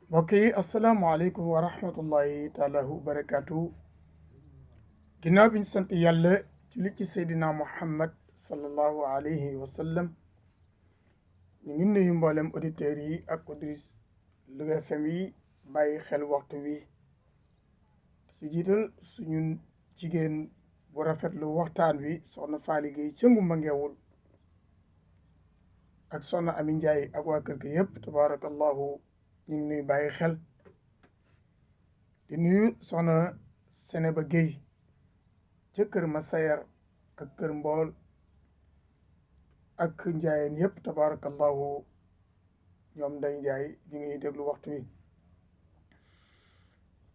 mbokk yi asalaamaaleykum wa rahmatullahi taala wa barakaatu. ginnaaw bi ñu sant yàlla ci li ci seydina muhammad sallallahu alayhi wa sallam ñu ngi nuyu mboolem auditeurs yi ak auditrices Louga FM yi bàyyi xel waxtu wi ci jiital suñu jigéen bu rafetlu waxtaan wi soxna Faly Gueye ca Ngumba Ngeewul ak soxna Ami Ndiaye ak waa kër gi yëpp tabarakallahu ñu ngi nuy bàyyi xel di nuyu soxna Seneba Gueye ca kër Masayar ak kër Mbool ak njaayeen yëpp tabarakallahu ñoom Ndey Njaay ñu ngi déglu waxtu wi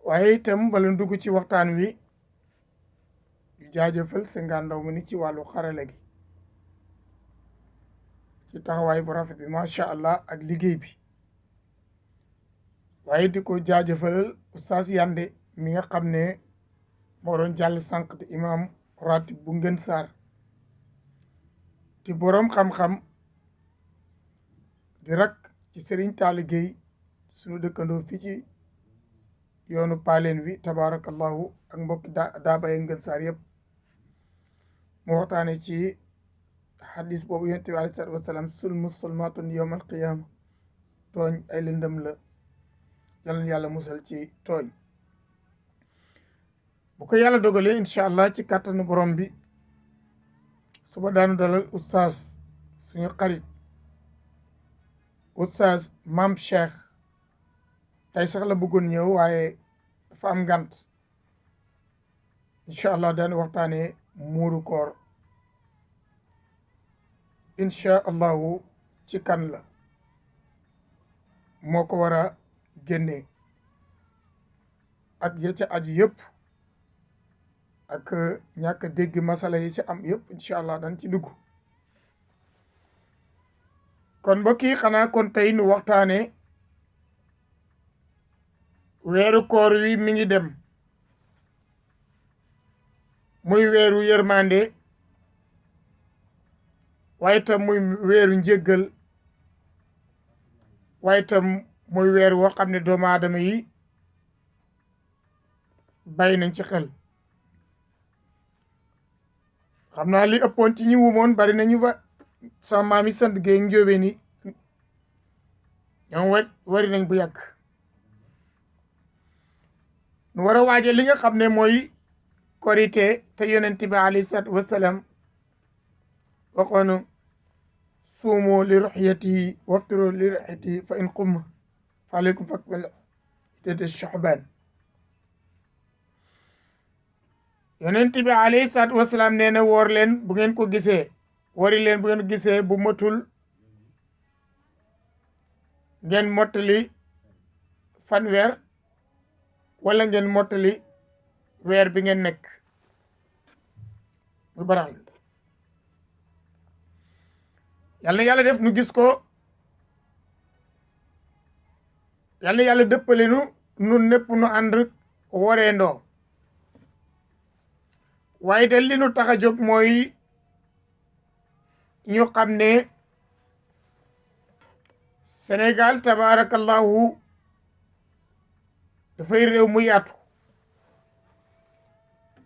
waaye itam bala dugg ci waxtaan wi yu jaajëfal Senga Ndaw mi ni ci wàllu xarale gi ci taxawaay bu rafet bi macha allah ak liggéey bi waaye di ko jaajëfal Oustaz Yande mi nga xam ne moo doon jàll sànq te imam ratib bu Ngën Saar di boroom xam-xam di rak ci Serigne Talla Gueye suñu dëkkandoo fii ci yoonu paaleen wi tabarakallahu ak mbokki daabaye Ngën Saar yëpp mu waxtaane ci xadis boobu yonent bi aleyhi salaatu wasalaam sulmatun yawmal qiyaama tooñ ay lëndëm la yal na yàlla musal ci tooñ bu ko yàlla dogalee incha allah ci kàttanu borom bi suba daanu dalal oustaz suñu xarit oustaz Mame Cheikh tey sax la bëggoon ñëw waaye dafa am ngànt incha allah daanu waxtaanee muuru koor incha allahu ci kan la moo ko war a génnee ak ya ca aju yëpp ak ñàkk dégg masala yi ci am yëpp incha allah dañ ci dugg kon mbokk yi xanaa kon tey nu waxtaane weeru koor wi mi ngi dem muy weeru yërmande waaye tam muy weeru njéggal waaye tam muy weer woo xam ne doomu aadama yi bàyyi nañ ci xel xam naa li ëppoon ci ñi wumoon bari nañu ba sama maam yi sant Gueye njóobee ni ñoom wari nañ bu yàgg nu war a waaje li nga xam ne mooy korite te yonent bi alayhi salaatu wasalaam waxoon suumu li ruxyatihi waftiru li ruxyatihi fa in qum fa aleykum fakmil iddata Sha'ban yonent bi alayhi salaatu wasalaam nee na woor leen bu ngeen ko gisee wari leen bu ngeen gisee bu matul ngeen mottali fanweer wala ngeen mottali weer bi ngeen nekk mu barax la yal na yàlla def nu gis ko yal na yàlla dëppale nu nun népp nu ànd woree ndoo waaye de li nu tax a jóg mooy ñu xam ne Sénégal tabarakallahu dafay réew mu yaatu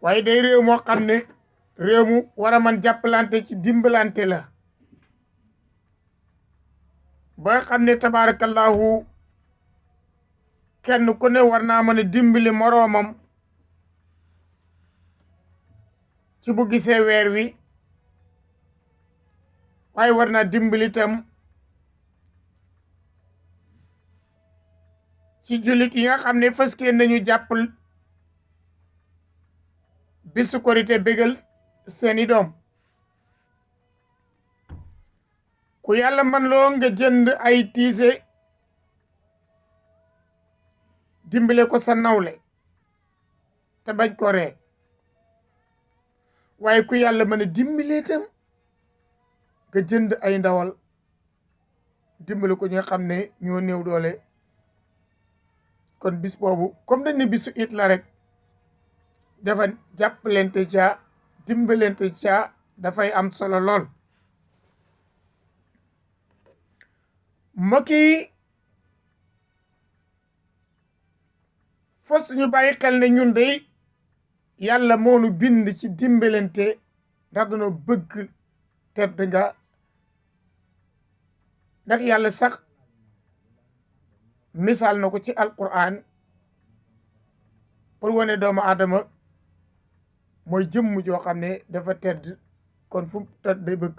waaye day réew moo xam ne réew mu war a man jàppalante ci dimbalante la ba xam ne tabarakallahu kenn ku ne war naa mën a dimbali moroomam ci bu gisee weer wi waaye war naa dimbali tam ci jullit yi nga xam ne fas yéene nañu jàppal bisu korite bégal seeni doom ku yàlla man loo nga jënd ay tiise dimbale ko sa nawle te bañ ko ree waaye ku yàlla mën a dimbale tam nga jënd ay ndawal dimbale ko ñi nga xam ne ñoo néew doole kon bis boobu comme dañ ne bisu it la rek dafa jàppalente ca dimbalente ca dafay am solo lool mbokk yi fos ñu bàyyi xel ne ñun day yàlla moonu bind ci dimbalante ndax dañoo bëgg tedd nga ndax yàlla sax misaal na ko ci alquran pour wane doomu aadama mooy jëmm joo xam ne dafa tedd kon fu mu tedd day bëgg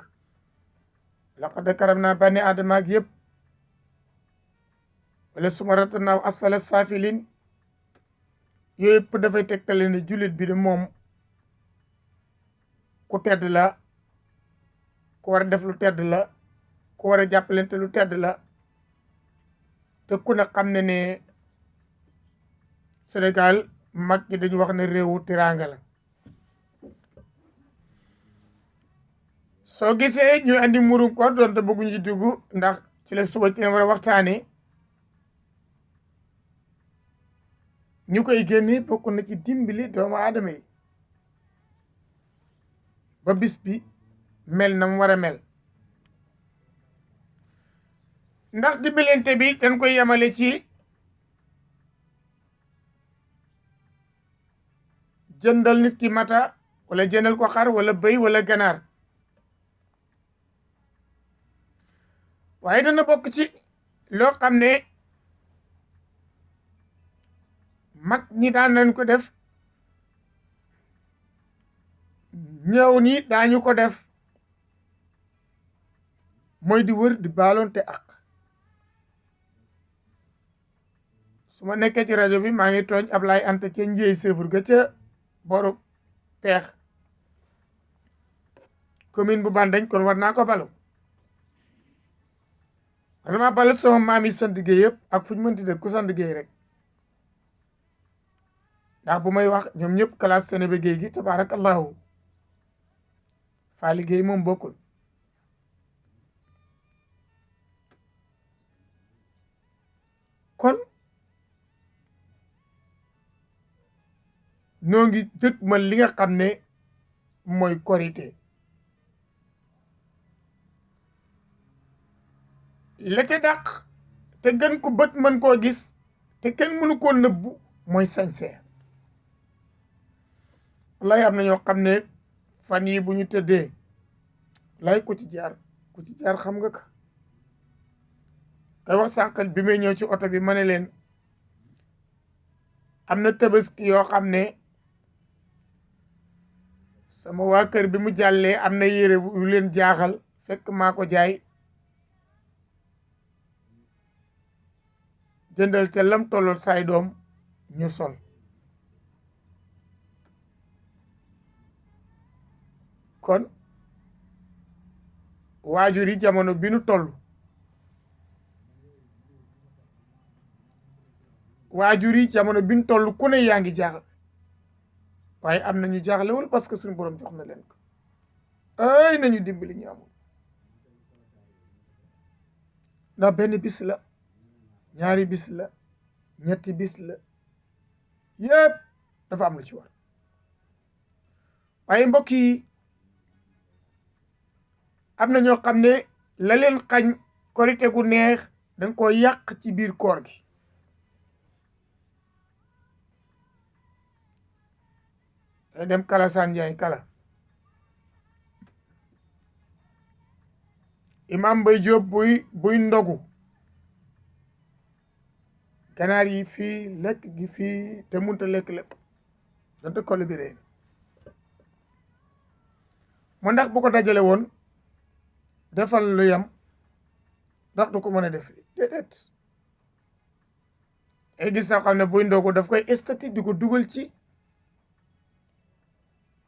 laqad karamnaa bani aadama ak yëpp wala suma ratnaa asfala saafilin yooyu yëpp dafay tegtale ne jullit bi de moom ku tedd la ku war a def lu tedd la ku war a jàppalante lu tedd la te ku ne xam ne ne Sénégal mag ñi dañu wax ne réewu tiraanga la soo gisee ñu andi murum koor doonte bëgguñu ci dugg ndax ci la suba ci war a waxtaane ñu koy génne bokk na ci dimbali doomu aadama yi ba bis bi mel na mu war a mel ndax dimbalante bi dañ koy yemale ci jëndal nit ki mata wala jëndal ko xar wala bëy wala ganaar waaye dana bokk ci loo xam ne mag ñi daan nañ ko def ñëw ni daañu ko def mooy di wër di baalonte ak su ma nekkee ci rajo bi maa ngi tooñ Ablaye Anta ca njéey sëfur ga ca boru peex commune bu Bandañ kon war naa ko balu war naa balu sama maam yi sant Géey yëpp ak fu ñu mënti dëkk ku sant Géey rek ndax bu may wax ñoom ñëpp classe Sénéba Géey gi tabarakallahu Faali Géey moom bokkul kon noo ngi dëkk man li nga xam ne mooy korité la ca dàq te gën ko bët mën koo gis te kenn mënu koo nëbbu mooy sañse lay am na ñoo xam ne fan yi bu ñu tëddee lay ku ci jaar xam nga ka kay wax sànqal bi may ñëw ci oto bi ma ne leen am na tabaski yoo xam ne sama waa kër bi mu jàllee am na yére yu leen jaaxal fekk maa ko jaay jëndal te lam tollool say doom ñu sol kon waajur yi jamono bi nu toll ku ne yaa ngi jaaxal waaye am na ñu jaaxlewul parce que suñu borom jox na leen ko ay nañu dimbali ñu amul ndax benn bis la ñaari bis la ñetti bis la yépp dafa am lu ci war waaye mbokk yi am na ñoo xam ne la leen xañ korite gu neex dañ ko yàq ci biir koor gi te dem kala saan njaay kala imam Bay Jóob buy ndogu ganaar yi fii lekk gi fii te munta lekk lépp donte kol bi reen mu ndax bu ko dajale woon defal lu yam ndax du ko mën a def déedéet ay gis sax xam ne buy ndogu daf koy estati di ko dugal ci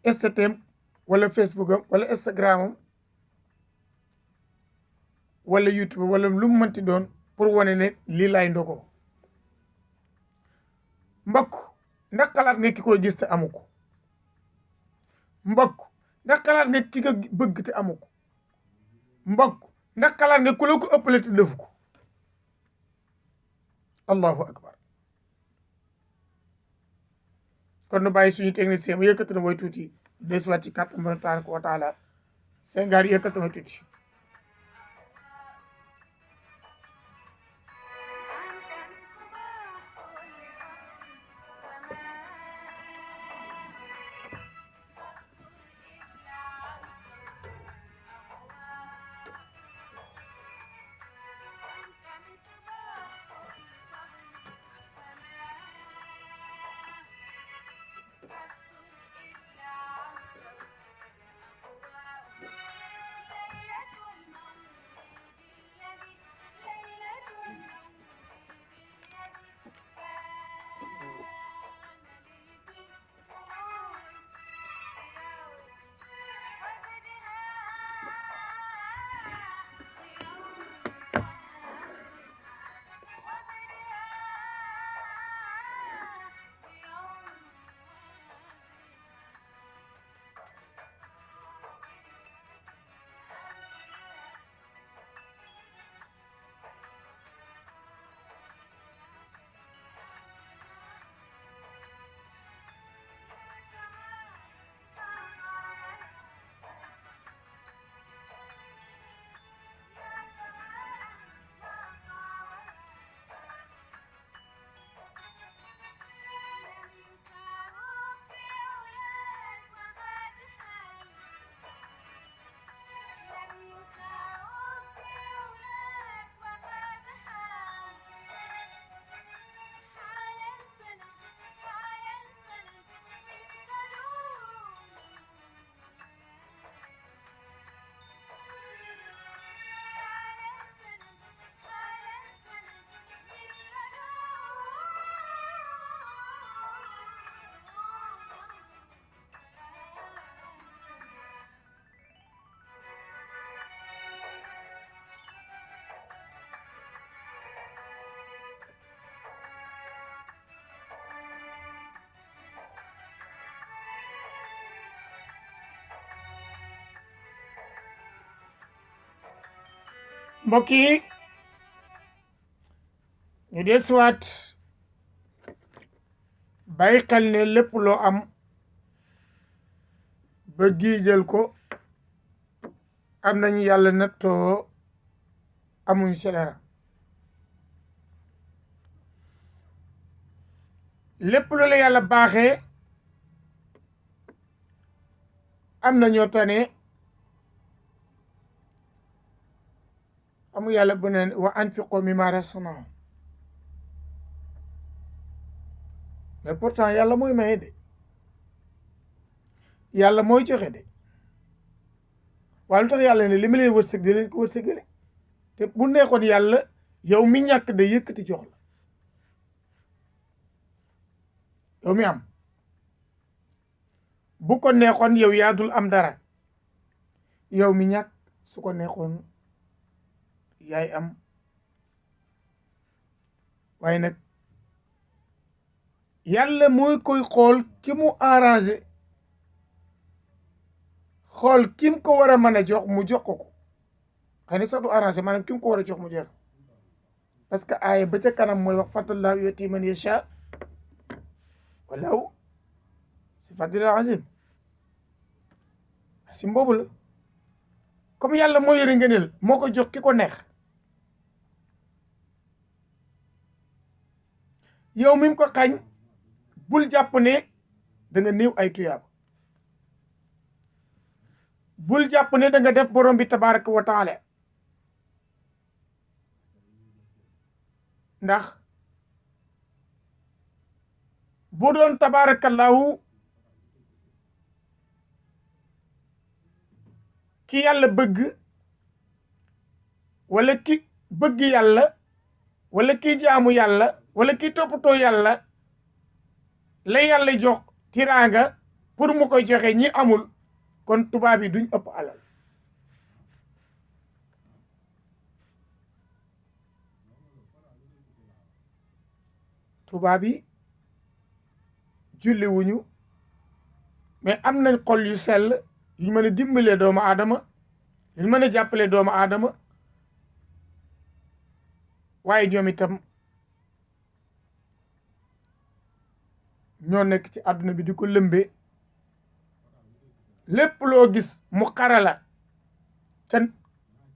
estatem wala Facebook am wala Instagram am wala YouTube wala lu mu mënti doon pour wane ne lii laay ndogoo mbokk ndax xalaat nga ki koy gis te amu ko mbokk ndax xalaat nga ki ko bëgg te amu ko mbokk ndax xalaat nga ku la ko ëppale te defu ko allahu akbar kon nu bàyyi suñu technicien mu yëkkati na mooy tuuti desuwaat ci kàttan ba tabaraka wa taala Senghar yëkkati na tuuti mbokk yi ñu desuwaat bàyyi xel ne lépp loo am ba giijal ko am nañu yàlla nattoo amuñ ci dara lépp lu la yàlla baaxee am na ñoo tane amu yàlla bu neen wa anfiqu mimma razaqnakum mais pourtant yàlla mooy maye de yàlla mooy joxe de waaye lu tax yàlla ne li ma leen wërsëg di leen ko wërsëgale te bu neexoon yàlla yow mi ñàkk de yëkkati jox la yow mi am bu ko neexoon yow yaa dul am dara yow mi ñàkk su ko neexoon yaay am waaye nag yàlla mooy koy xool ki mu arrangé xool kim ko war a mën a jox mu jox ko xëy na sax du arrangé maanaam kim ko war a jox mu jox parce que aaya ba ca kanam mooy wax fadlillaahi yu'tii man yashaa walaw si fadlil azim si boobu la comme yàlla moo yore ngëneel moo ko jox ki ko neex yow mi ko xañ bul jàpp ne da nga néew ay tuyaaba bul jàpp ne da nga def borom bi tabaraka wa taala ndax bu doon tabarakallahu ki yàlla bëgg wala ki bëgg yàlla wala ki jaamu yàlla wala ki toppatoo yàlla la yàlla jox tiraanga pour mu koy joxe ñi amul kon tubaab yi duñ ëpp alal tubaab yi julli wuñu mais am nañ xol yu sell yuñ mën a dimbalee doomu aadama yuñ mën a jàppale doomu aadama waaye ñoom itam ñoo nekk ci àdduna bi di ko lëmbe lépp loo gis mu xarala ca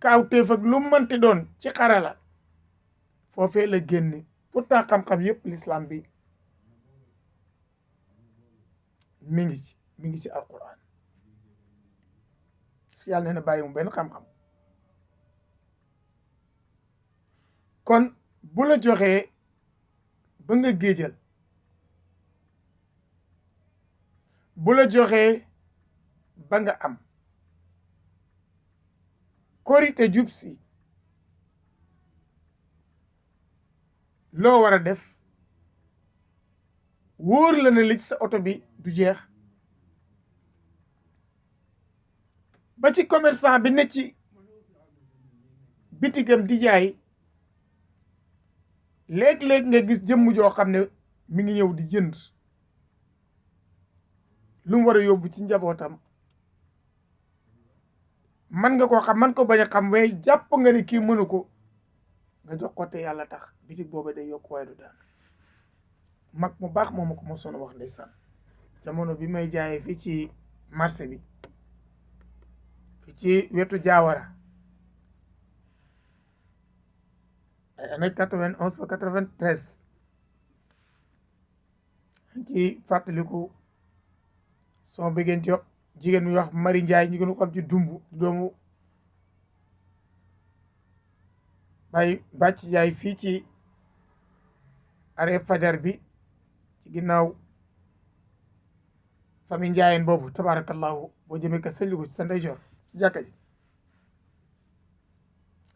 kaawteef ak lu mënti doon ci xarala foofee la génne pourtant xam-xam yépp l'islam bi mi ngi ci alquran yàlla nee na bàyyi mu benn xam-xam kon bu la joxee ba nga géejal bu la joxee ba nga am korite jub si loo war a def wóor la ne li ci sa oto bi du jeex ba ci commerçant bi ne ci bitigam di jaay léeg-léeg nga gis jëmm joo xam ne mi ngi ñëw di jënd lu mu war a yóbbu ci njabootam man nga ko xam man ko bañ a xam waaye jàpp nga ne kii mënu ko nga jox ko te yàlla tax bitig booba day yokk waaye du daan mag mu baax moom ma ko mosoon wax ndeysaan jamono bi may jaayee fii ci marché bi fii ci wetu Jaawara ay année 91 ba 93 ci fàttaliku soo bëggeen ci jigéen mi wax Mari Njaay ñu gën a xam ci dumb doomu bay bàcc jaay fii ci arrêt fajar bi ci ginnaaw famille njaayeen boobu tabarakallahu boo jëmee ka sëlliku ci sa ndeyjoor jàkka ji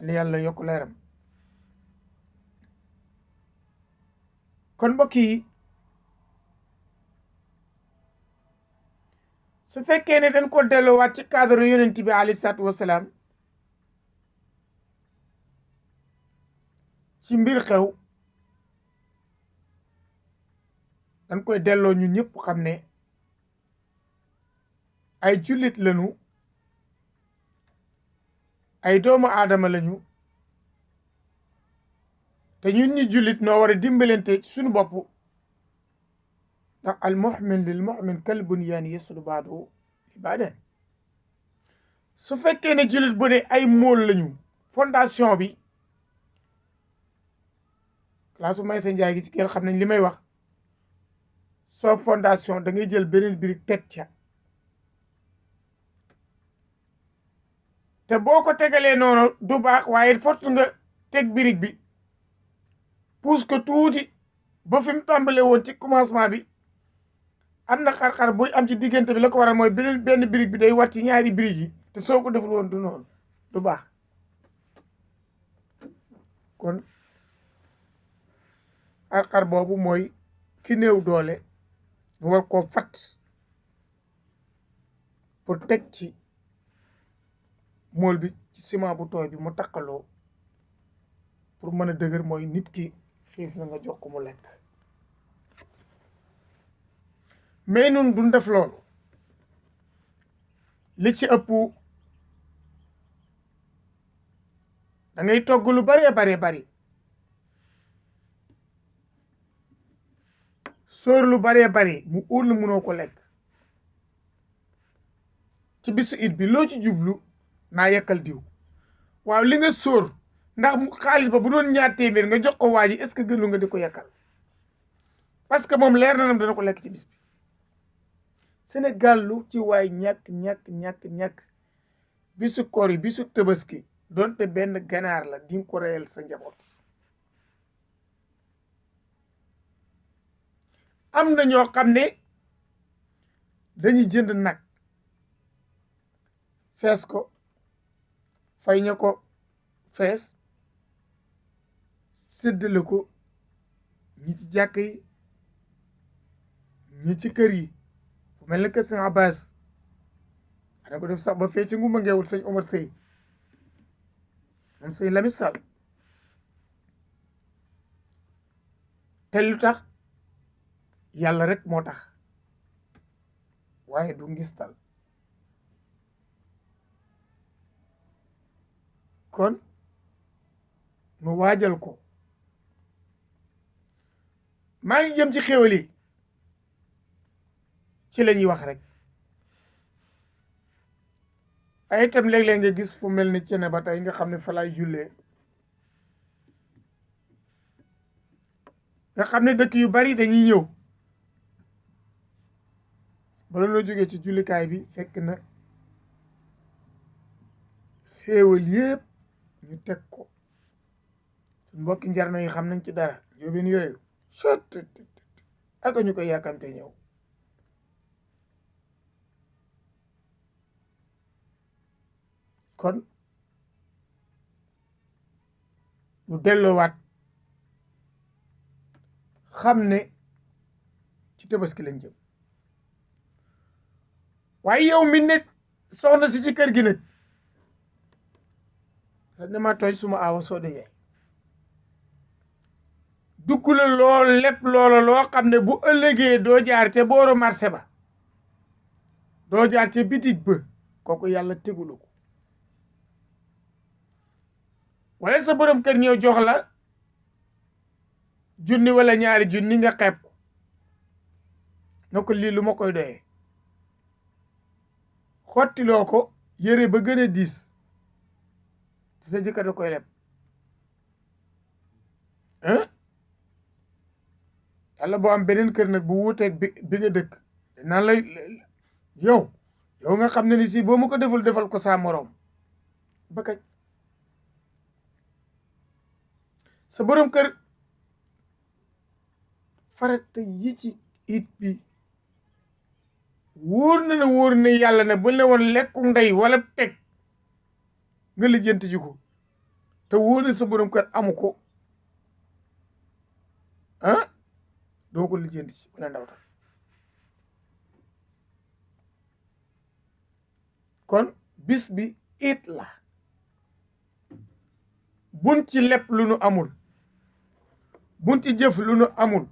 li yàlla yokk leeram kon mbokk yi su fekkee ne dañ ko delloowaat ci cadre yonent bi alayhi salaatu wasalaam ci mbir xew dañ koy delloo ñu ñëpp xam ne ay jullit lañu ay doomu aadama lañu te ñun ñi jullit noo war a dimbalante ci suñu bopp ndax al mu'min lil mu'min kal bunyan yasuddu ba'duhu li ba'din su fekkee ne jullit bu ne ay mool lañu fondation bi classe may sa njaay gi ci keel xam nañ li may wax soo fondation da ngay jël beneen birig teg ca te boo ko tegalee noonu du baax waaye fort nga teg birig bi puus ko tuuti ba fi mu tàmbale woon ci commencement bi am na xar-xar buy am ci diggante bi la ko waral mooy benn birig bi day war ci ñaari birig yi te soo ko deful woon du noonu du baax kon xar-xar boobu mooy ki néew doole nga war koo fat pour teg ci mool bi ci ciment bu tooy bi mu takkaloo pour mën a dëgër mooy nit ki xiif na nga jox ko mu lekk mais nun duñ def loolu li ci ëpp da ngay togg lu baree bari sóor lu baree bari mu óor la mënoo ko lekk ci bisu it bi loo ci jublu naa yekkal diw waaw li nga sóor ndax xaalis ba bu doon ñaar téeméer nga jox ko waa ji est-ce que gënu nga di ko yekkal parce que moom leer na nam dana ko lekk ci bis bi Sénégal lu ci waay ñàkk bisu koor yi bisu Tabaski donte benn ganaar la di nga ko reyal sa njaboot am na ñoo xam ne dañuy jënd nag fees ko fay ña ko fees séddale ko ñi ci jàkk yi ñi ci kër yi fu mel ni que sëñ Abbas ana ko def sax ba fee ci nguma ngeewul sëñ Omar Sey moom sëñ Lamine Sall te lu tax yàlla rek moo tax waaye du ngistal kon nu waajal ko maa ngi jëm ci xéwal yi ci la ñuy wax rek ay itam léeg-léeg nga gis fu mel ni cene ba tey nga xam ne fa laay jullee nga xam ne dëkk yu bari dañuy ñëw bala noo jógee ci jullikaay bi fekk na xéewal yépp ñu teg ko suñ mbokki njarno yi xam nañ ci dara njóobeen yooyu sot aka ñu koy yàkkamte ñëw kon ñu delloowaat xam ne ci Tabaski lañ jëm waaye yow mi ne soxna si ci kër gi nag sa dama tooñ suma aawa soo de yaay dugg la lool lépp loola loo xam ne bu ëllëgee doo jaar te booru marché ba doo jaar te bitig ba kooku yàlla tegulu ko wala sa borom kër ñëw jox la junni wala ñaari junni nga xeeb ko na ko lii lu ma koy doyee xottiloo ko yére ba gën a diis te sa jëkkër da koy leb yàlla boo am beneen kër nag bu wuuteeg bi nga dëkk naan la yow nga xam ne ni si boo ma ko defal ko saa moroom ba kañ sa borom kër farata yi ci it bi wóor na yàlla ne bu ne woon lekku ndey wala teg nga lijjanti ji ko te wóor na sa borom kër amu ko doo ko lijjanti ci wala ndaw tax kon bis bi it la buñ ci lépp lu nu amul buñ ci jëf lu nu amul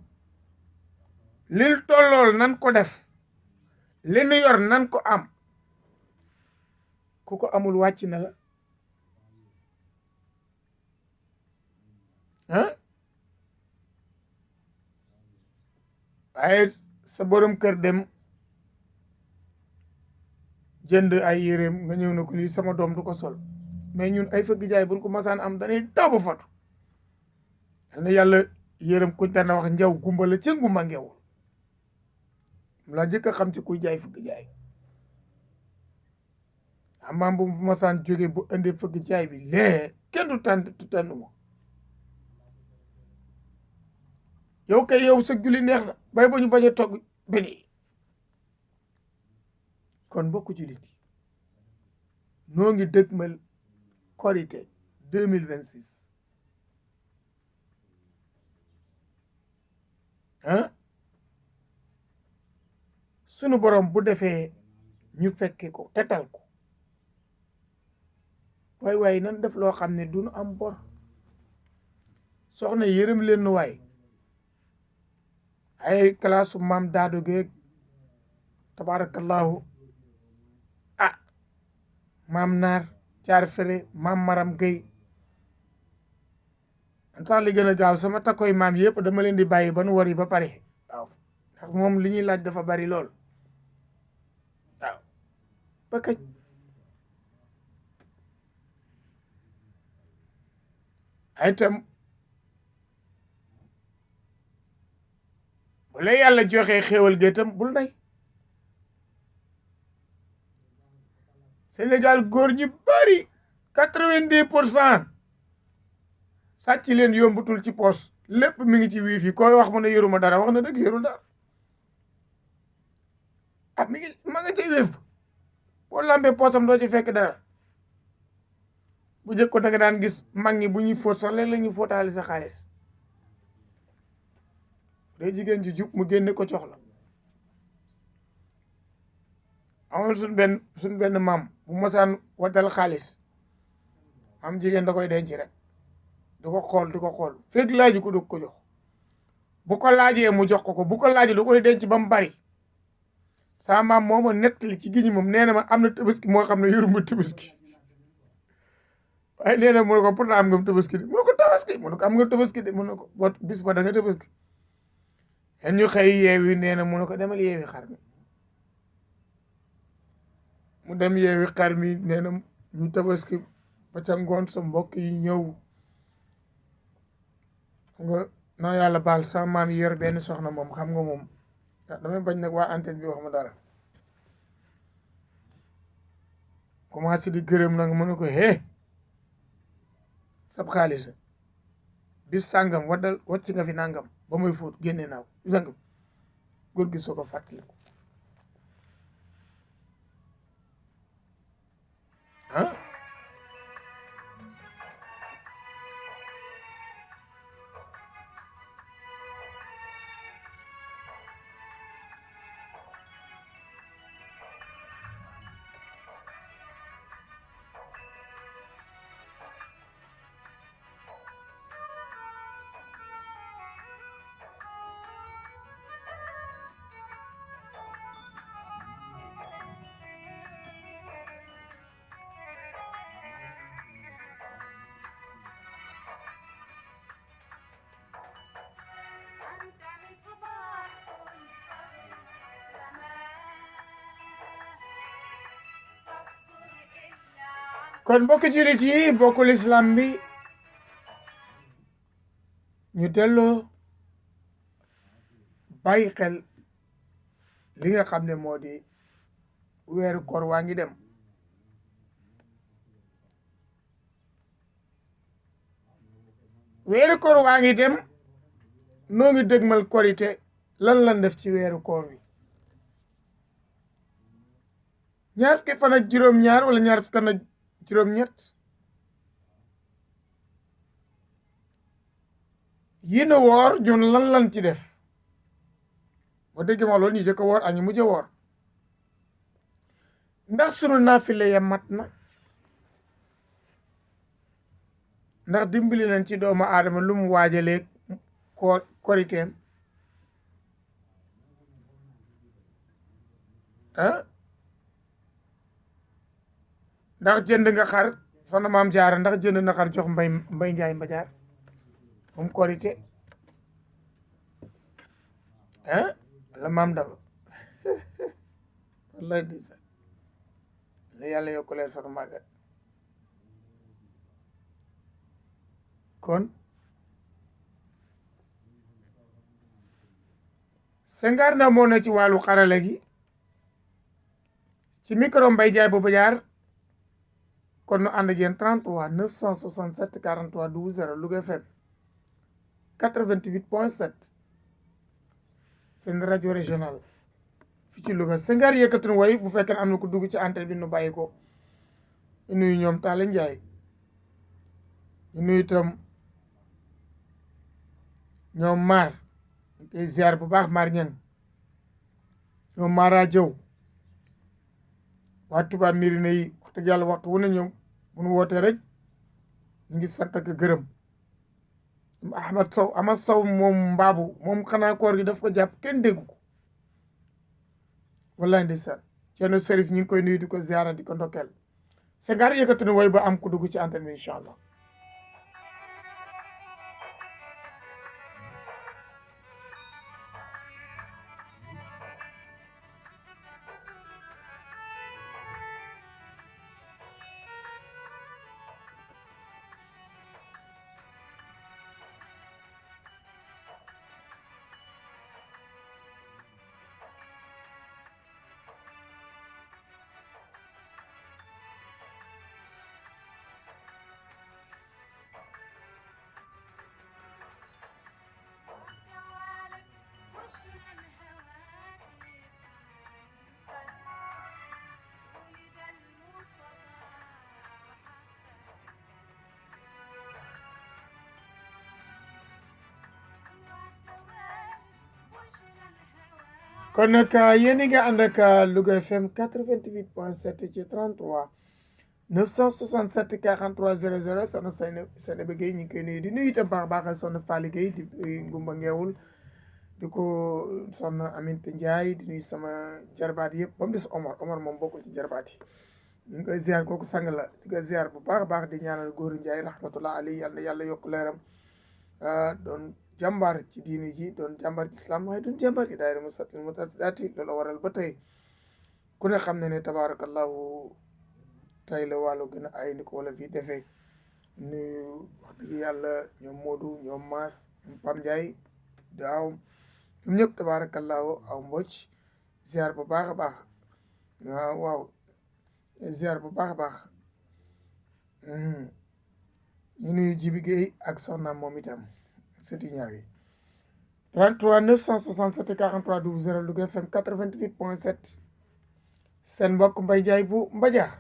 lil tollool nan ko def li nu yor nan ko am ku ko amul wàcc na la waaye sa borom kër dem jënd ay yéreem nga ñëw na ko lii sama doom du ko sol mais ñun ay fëgg jaay buñ ko masaan am dañuy daw ba fatu yal na yàlla yërëm kuñ daan wax njaw gumba la ca ngumba ngewul mu laa jëkk a xam ci kuy jaay fëgg jaay amaam bu masaan jóge bu indee fëgg jaay bi lee kenn du tànn ma yow kay yow sa julli neex na bay ba ñu bañ a togg beñi kon bokku jullit yi noo ngi dëgmal korité 2026 sunu borom bu defee ñu fekke ko tetal ko waay nan def loo xam ne duñu am bor soxna yërëm leen nu waay ay kalaasu maam daado geeg tabarakallahu maam naar caar fere maam maram gay an sax li gën a gaaw sama takkoy maam yëpp dama leen di bàyyi ba nu wari ba pare waaw ndax moom li ñuy laaj dafa bari lool waaw ba kañ ay tam bu la yàlla joxee xéewal gi tam bul nay Sénégal góor ñi bari 90% sàcc leen yombutul ci poos lépp mi ngi ci wifi koy wax mu ne yoruma dara wax na dëgg yorul dara ma nga ci wéef boo lambee poosam doo ci fekk dara bu jëkk ko da nga daan gis mag ñi bu ñuy fóot sax léeg la ñuy fóotaale sa xaalis day jigéen ji jub mu génne ko jox la amoon suñ benn maam bu mosaan waddal xaalis am jigéen da koy denc rek di ko xool fekk laaju ko doog ko jox bu ko laajee mu jox ko bu ko laajee du koy denc ba mu bari saa maam moo ma nettali ci giñi moom nee na ma am na tabaski moo xam ne yoruma tabaski waaye nee na mu ne ko pourtant am nga tabaski de mu ne ko tabaski mu ne ko am nga tabaski de mu ne ko bis ba da nga tabaski en ñu xëy yeewi nee na mu ne ko demal yeewi xar mi mu dem yeewi xar mi nee na ñu tabaski ba ca ngoon sa mbokk yi ñëw nga na yàlla baal sama maam yi yor benn soxna moom xam nga moom damay bañ nag waa antenne bi wax ma dara commencé di gërëm nag mu ne ko sab xaalis bis sàngam wàcc nga fi nangam ba muy fóot génne naaw sàngam góor gi soo ko fàttaliku kon mbokk jullit yi mbokku lislaam bi ñu delloo bàyyi xel li nga xam ne moo di weeru koor waa ngi dem weeru koor waa ngi dem noo ngi dëgmal korite lan def ci weeru koor wi ñaar fukki fan ak juróom-ñaar wala ñaar fukki fan ak juróom-ñett yi nu woor ñun lan ci def ba dégg ma loolu ñu jëkk a woor ak ñu mujj a woor ndax sunu naafile ya mat na ndax dimbali nañ ci doomu aadama lu mu waajalee koriteem ndax jënd nga xar soxna maam jaara ndax jënd na xar jox mbay njaay mbajaar moom korite la maam daba wallaay di sax la yàlla yokk leen soxna màggat kon Senghar na moo na ci wàllu xarale gi ci micro Mbaye Ndiaye bu Badiar kon nu ànd ak yéen 33 967 43 00 Louga FM 88.7 seen rajo régional fi ci Louga Senghar yëkkati na woy bu fekkee am na ko dugg ci antenne bi nu bàyyi ko ñu nuyu ñoom Talla Ndiaye ñu nuyu itam ñoom maar ñu koy ziar bu baax maar ñen ñoom Mara Jaw waa Touba Mirina yi wax dëgg yàlla waxtu wu ne ñëw bu nu wootee rek ñu ngi sant ak gërëm Ahmad Sow moom mbaabu moom xanaa koor gi daf ko jàpp kenn déggu ko wallaay ndeysaan Ceerno Serif ñu ngi koy nuyu di ko ziara di ko ndokkeel Senghar yëkkati na woy ba am ku dugg ci antenne bi incha allah kon nag yéen a ngi ànd ak Louga FM 88.7 ci 33 967 43 00 soxna Seynabou Gueye ñu ngi koy nuyu di nuyu itam baax baax soxna Faly Gueye di Ngumba Ngeewul di ko soxna Aminata Ndiaye di nuyu sama jarbaat yëpp ba mu des Omar moom bokkul ci jarbaat yi ñu ngi koy ziar kooku sang la di ko ziar bu baax a baax di ñaanal góoru Ndiaye rahmatullah alayhi yal na yàlla yokk leeram doon jàmbaar ci diini ji doon jàmbaar ci islam waaye doon jàmbaar ci daayira Muxaddamatul loolu waral ba tey ku ne xam ne ne tabaarakallahu tey la wàllu gën a ay ni ko wala fii defee nuyu wax dëgg yàlla ñoom Modou ñoom Maas ñoom Pam Ndiaye daaw ñoom ñëpp tabaarakallahu aw mbocc ziar bu baax a baax waaw ziar bu baax a baax ñu nuyu Jibi Gueye ak soxnaam moom itam sëti ñaaw yi 33 967 43 00 Louga FM 88.7 seen mbokk Mbaye Ndiaye bu Mbadiar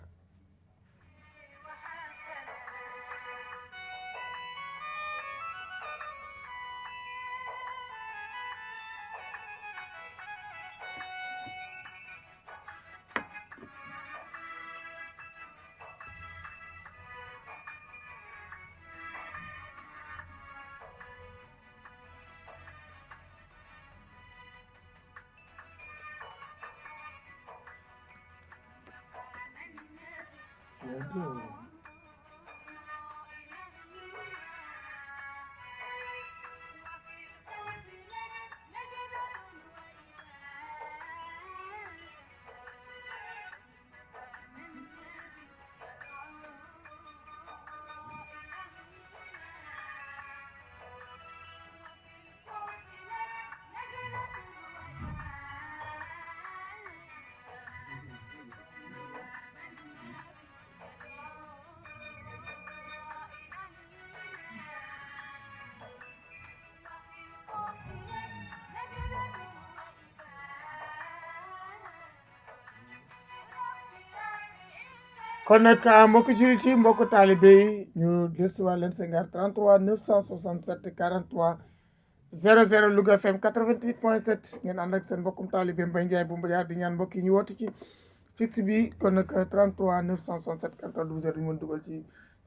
kon nag mbokk jullit yi mbokk taalibe yi ñu dellusiwaat leen Senghar 33 967 43 00 Louga FM 88.7 ngeen ànd ak seen mbokkum taalibe Mbaye Ndiaye bu Mbadiar di ñaan mbokk yi ñu woote ci fixe bi kon nag 33 967 43 12 ñu mën dugal ci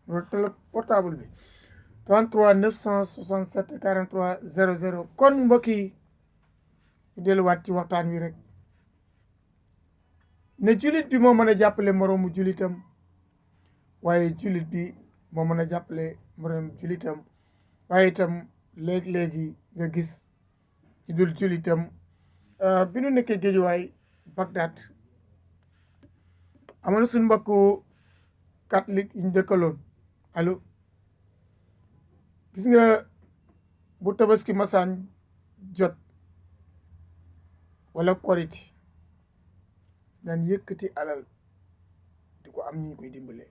numéro portable bi 33 967 43 00 kon mbokk yi ñu delluwaat ci waxtaan wi rek ne jullit bi moo mën a jàppale moroomu jullitam waaye jullit bi moo mën a jàppale moroomu jullitam waaye itam léegi nga gis ñu dul jullitam bi nu nekkee Géejawaay Bagdad amoon na suñu mbokku catholique yi ñu dëkkaloon allo gis nga bu tabaski masaan jot wala korite naan yëkkati alal di ko am ñu koy dimbale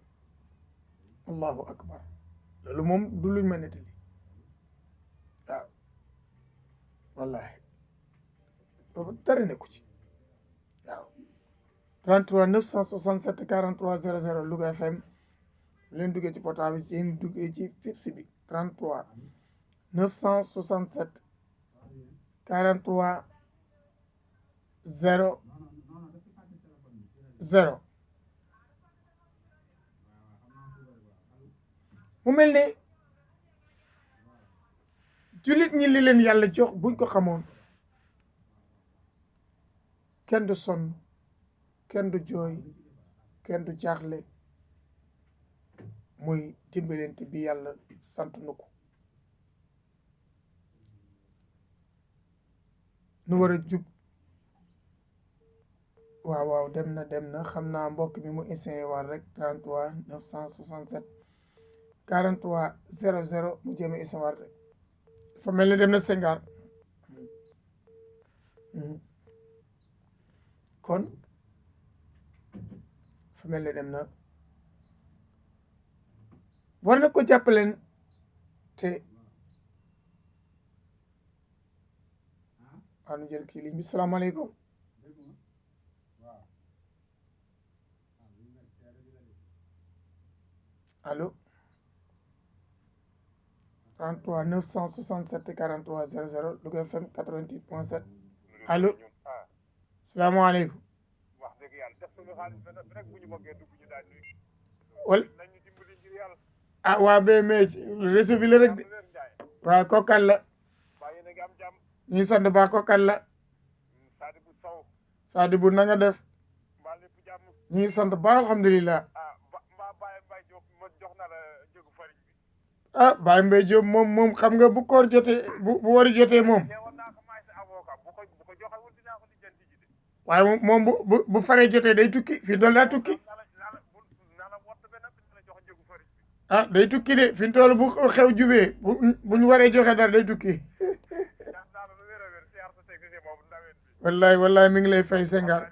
allahu akbar loolu moom du luñ ma nettali waaw wallahi boobu dara nekku ci waaw 33 967 43 00 Louga FM leen duggee ci portable ci yéen duggee ci fixe bi 33 967 43 00 mu mel ne jullit ñi li leen yàlla jox buñ ko xamoon kenn du sonn kenn du jooy kenn du jaaxle muy dimbalante bi yàlla sant na ko nu war a jub waaw dem na xam naa mbokk mi mu essayé waat rek 33 967 43 00 mu jéem a essayé waat rek dafa mel ni dem na Senghar kon dafa mel ni dem na war na ko jàppaleen te anu jël kii ligne bi salaamaaleykum allo 33 967 43 00 Louga FM 88.7 allo salaamaaleykum wal waa ba mais réseau bi la rek de waaw kookan la ñu ngi sant baax kookan la Sadibou na nga def ñu ngi sant baax alhamdulilah Baye Mbaye Diop moom xam nga bu koor jotee bu wari jotee moom waaye moom bu faree jotee day tukki fii dool daa tukki day tukki de fi mu toll bu xew jubee buñ waree joxe dara day tukki wallahi mi ngi lay fay Senghar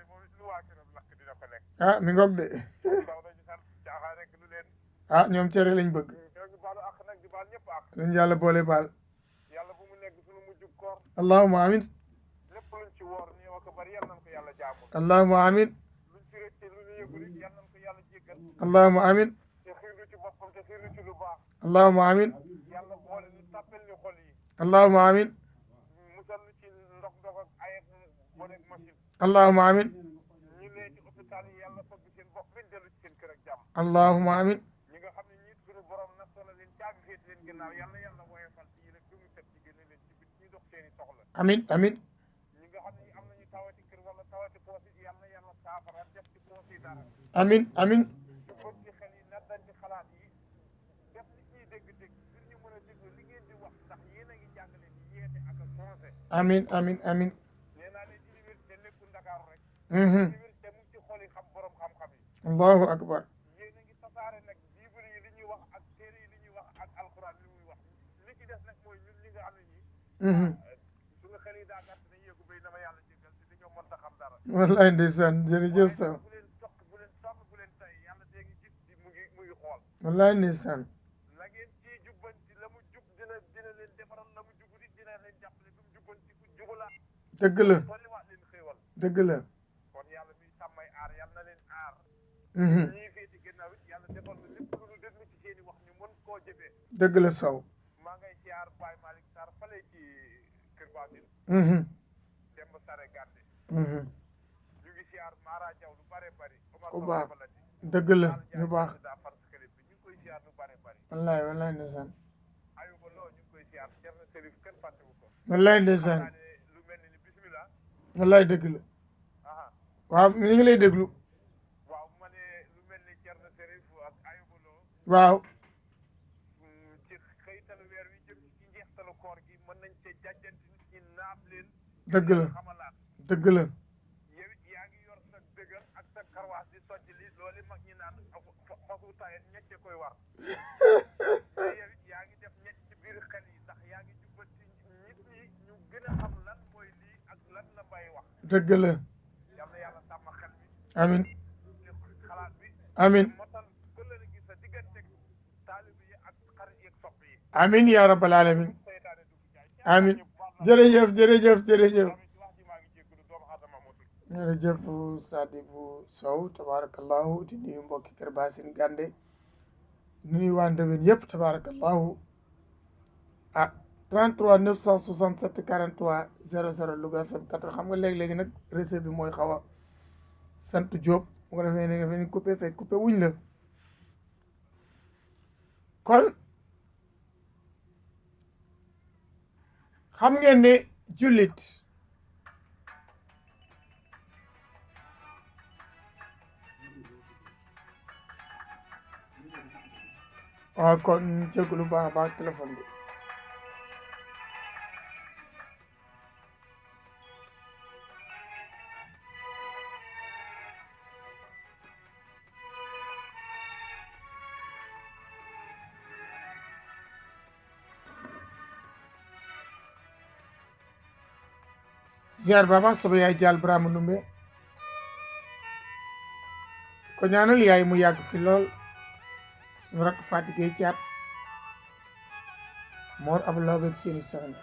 mi ngoog de ñoom cere lañ bëgg lañ yàlla boole baal allahumma amin allahumma amin allahumma amin allahumma amin allahumma amin allahumma amin allahumma amin amin amin amin amin amin amin amin allahu akbar wallaay ndeysaan jërëjëf sa wallaay ndeysaan dëgg la dëgg la dëgg la saw ku baax dëgg la ñu baax wallaay wallaay ndeysaan wallaay ndeysaan wallaay dëgg la waaw mi ngi lay déglu waaw dëgg la dëgg la yow it yaa ngi yor sa dëgër ak sa karwaas di socc li loolu mag ñi naan fasu tayet ñecce koy war mais yow it yaa ngi def ñecc ci biir xel yi ndax yaa ngi jubbanti nit ñi ñu gën a xam lan mooy lii ak lan la mbay wax dëgg la yal na yàlla sàmm xel bi amin xalaat bi amin motal këllëre gi sa diggante taalib yi ak xarit yi ak sopp yi amin ya rabbal alamin seytaane dugg jaay amin jërëjëf jërëjëf jërëjëf wax ji maa ngi jégalu doomu aadama motul jërëjëf Sadibou Sow tabarakallahu di nuyu mbokki Kër Basin Gande nuyu waa Ndeween yëpp tabarakallahu 33 967 43 00 Louga FM 4 xam nga léegi-léegi nag réseau bi mooy xaw a sant Diop bu ko defee ne dafa ni coupé fekk coupé wuñ la kon xam ngeen ne jullit waaw kon jégalu baax a baax téléphone bi ziar baba sama yaay Jaal Brahma Numbe ko ñaanal yaay mu yàgg fi lool suñu rakk Fatigé Caat Mor Abdoulaye beeg seeni soxna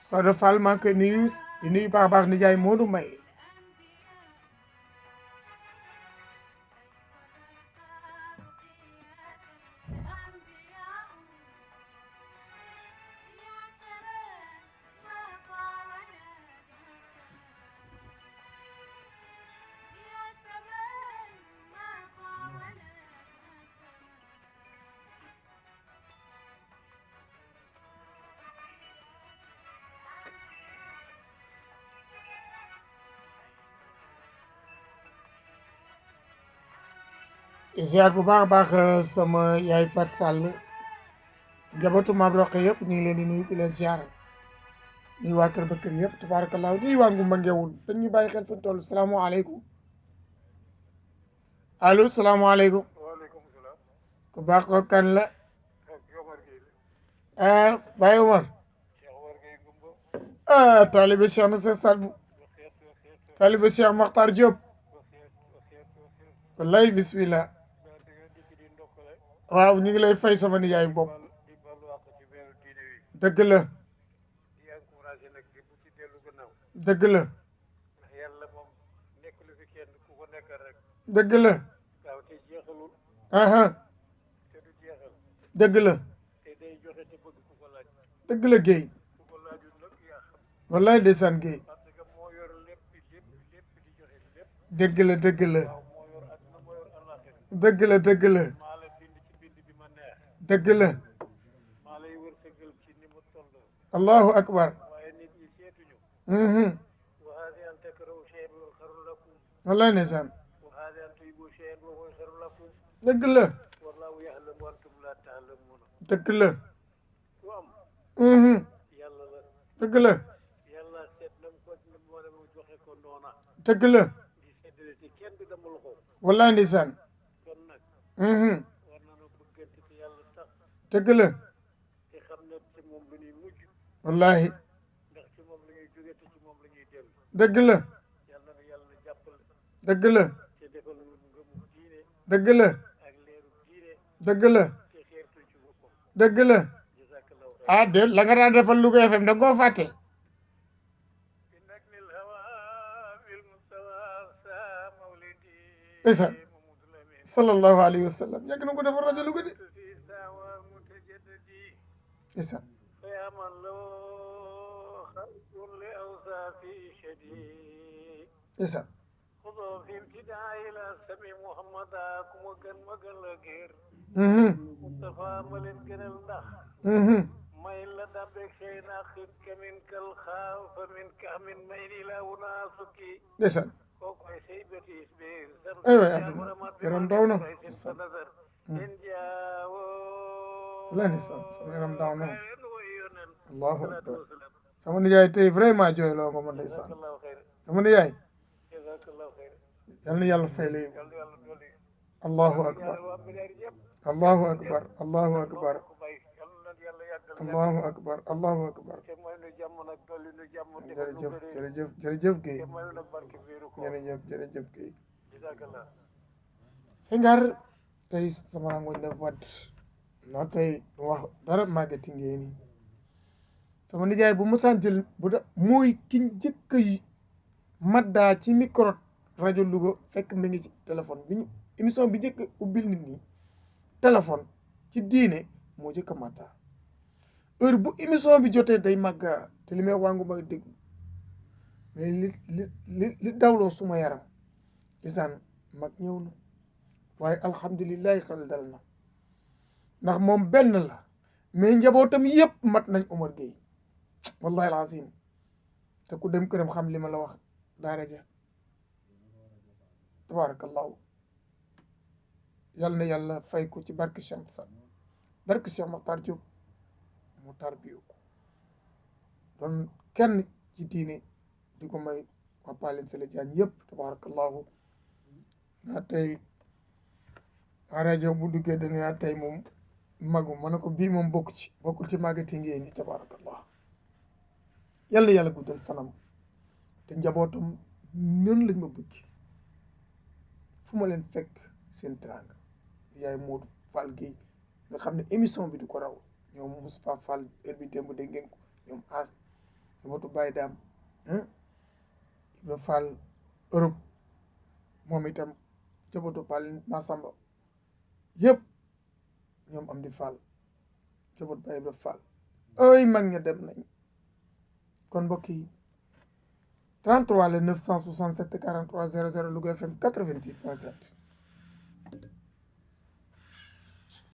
Soda Fall maa ngi koy nuyu di nuyu baax a baax nijaay Modou May ziar bu baax a baax sama yaay Fat Sall njabootu maam Roqe yëpp ñu ngi leen di nuyu di leen ziar nuyu waa kër ba kër yëpp tabaarakallaahu nuyu waa Ngumba Ngewul dañ ñu bàyyi xel fu ñu toll salaamaaleykum allo salaamaaleykum waaleykum salaam ku baax ko kan la Baye Omar taalibe Cheikh na Cheikh Sadbu taalibe Cheikh Makhtar Diop wallaay bismillah waaw ñu ngi lay fay sama nijaay bopp dëgg la dëgg la dëgg la aha dëgg la dëgg la Guèye wallaay ndeysaan Guèye dëgg la dëgg la dëgg la dëgg la dëgg la allahu akbar wallaay ndeysaan dëgg la dëgg la dëgg la dëgg la wallaay ndeysaan dëgg la wallaahi dëgg la dëgg la dëgg la dëgg la dëgg la ah déet la nga daan defal Louga FM da nga koo fàtte isa sallallahu alayhi wa sallam yàgg na ko defal rajo Louga de isa isa muso fi ibtidaa ila sami muhammada ku ma gën ma gën la géer Mustafa ma leen gënal ndax may la dabbeeg sey na xit kamin kal xaaw fa min kaamin may ni la wunaa sukki ndeysaan kooku ay say bétis bi ay waay àdduna yaram daw na sa nazar in jaawo la ndeysaan sama yaram daw na nu way yonen allahu salaatu akbar wasalaam sama nijaay tey vraiment jooyloo nga ma ndeysaan jazakallahu xayr sama nijaay jazakallahu xayr yal na yàlla fay la yiw yàlla yàlla dolli allahu akbar waa milliard yëpp allahu akbar allahu akbar ko bay yàlla na yàlla yàggal allahu akbar allahu akbar te may nu jàmm nag dolli nu jàmm defal nu jërëjëf bëri jërëjëf jërëjëf Guèye te may nu nag barke biiru ko jërëjëf jërëjëf Guèye jazakallah Senghar tey sama rangoñ def wadd non tey wax dara màggati ngeen ni sama nijaay bu mësaan jël bu da mooy ki njëkk yi maddaa ci micro rajo Louga fekk mi ngi ci téléphone bi ñu émission bi njëkk ubbil nit ñi téléphone ci diine moo njëkk a maddaa heure bu émission bi jotee day màgga te li may wàngu ma dégg mais li dawloo suma yaram lisaan mag ñëw na waaye alhamdulilahi xel dal na ndax moom benn la mais njabootam yëpp mat nañ Omar Gueye wallahi alazim te ku dem këram xam li ma la wax daara ja tabarakallahu yal na yàlla fay ko ci barke Cheikh Sa barke Cheikh Makhtar Diop mu tarbiyu ko doon kenn ci diine di ko may wappaalen Sele Diagne yëpp tabarakallahu naa tey rajo bu duggee dana tey moom magu ma ne ko bii moom bokkul ci màggati ngeen ni tabarakallah yàlla yàlla guddal fanam te njabootam noonu lañ ma bëgg fu ma leen fekk seen teraanga yaay Modou Fall Guèye nga xam ne émission bi du ko raw ñoom Moustapha Fall heure bi démb dégg ngeen ko ñoom As njabootu Baye Dame Ibra Fall Europe moom itam njabootu Fall Massamba yëpp ñoom am di Fall jaboot Baye Ibra Fall ay mag ña dem nañ kon mbokk yi 33 le 967 43 00 Louga FM 88.7